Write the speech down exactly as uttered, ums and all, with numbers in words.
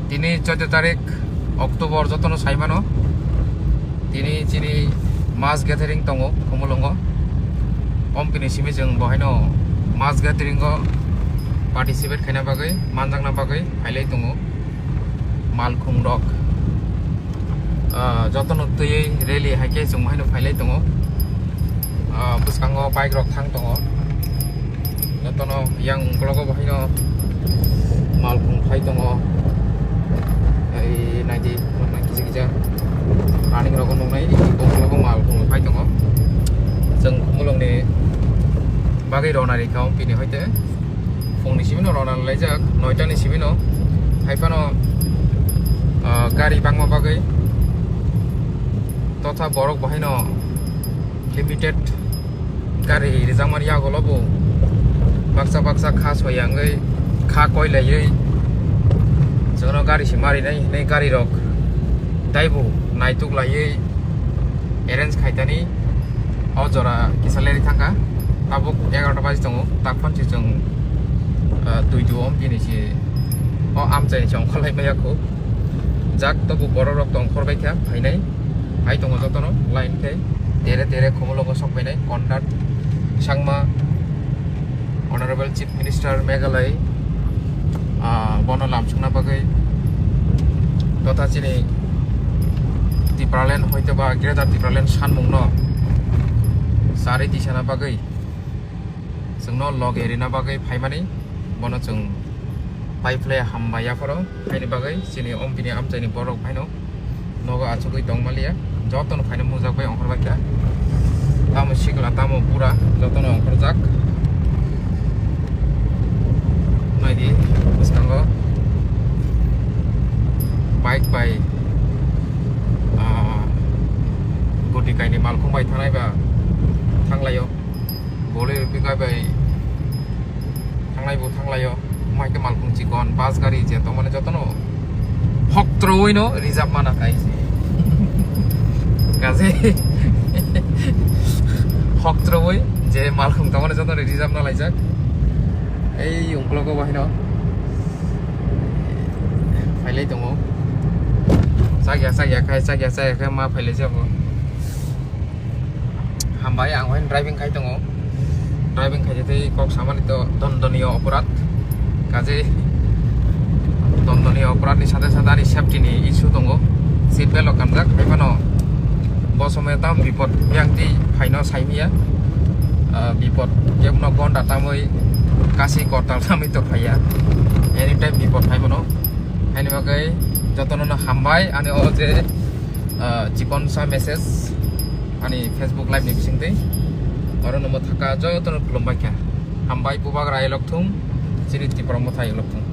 Tini chauda tarik October, jotono saimano. Tini chini mass gathering tongo Khumulwngo. Ompini simi chwng bohaino mass gathering o participate khaina bagwi, manjakna bagwi phailai tongo. Malkhung rok, ah, jotono twiwi rally hai khe chwng bohaino phailai tongo. Ah, bwskango bike rok thang tongo. Jotono yang ukologo bohaino malkhung phai tongo. Ei naidi, nuknai kisa kisa. Running rogo nuknai, ukologo malkhung phai tongo. Chwng Khumulwngni bagwi rona rikha, ompini hoite. Phungni simino rona laijak, noita ni simino. Hai phano, ah, gari bangma bagwi. Totha borok bohaino limited gari rijakmani yagulo bo baksa baksa kha soyangwi, kha koilaiwi chwngno gari se marinai hinwi gari rok taibo naituk laiwi arrange khaitani o jora kisa leri thangkha. Tabuk egarota baji tongo, tak phansi chwng, ah, twi duo bini se o amchaini se ongkhorlai maya kho. Jak tobo borok rok tongkhor bai kha phainai. Hai tongo jotono line khe tere tere Khumulwngo sok phainai. Conrad Sangma, Honorable Chief Minister Meghalaya, ah, bono lam sungna bagwi totha chini Tipraland hoite ba Greater Tipraland sanmungno sari tisana bagwi chwngno loge rina bagwi phaimani, bono chwng pai phlai hambai yapharo. Haini bagwi chini ompini amchaini borok phaino nogo achugwi tongmaliya, jotono phaino mujak bai ongkhorbaikha. Tamo sikla, tamo bura, jotono ongkhorjak. Naidi bwskango bike bai, ah, goti kaini malkhung bai thangnai ba thanglaio. Bolero pickup bai thanglai bo thanglaio, mai khe malkhung chikon, bus gari je tongmani jotono hoktrowi no reserve mana khai se. Kaje hoktrowi je malkhung tongmani jotono reserve na laijak. Ei ungklogo bahino phailai tongo. Chakya chakya khai, chakya chakya khai ma phailai jago. Hambai, ang wahin driving khai tongo. Driving khai tei kok samani to dondoniyo oporad. Kaje dondoniyo oporad ni sate sate ani safety ni issue tongo. Seat belt rok kanjak, hai phano bo somoyo tam bipod yang twi phaino saimiya. Ah, bipod kebno gonda tamwi kasi kortal tamwi to phaiya. Anytime bipod phai mano. Haini bagwi jotono no hambai ani o je, ah, chikon sa message. Ani Facebook live ni bisingtwi oro no mwthaka jotono khulumbai kha. Hambai bubagra elok thung, chini Tripura mwthai elok thung.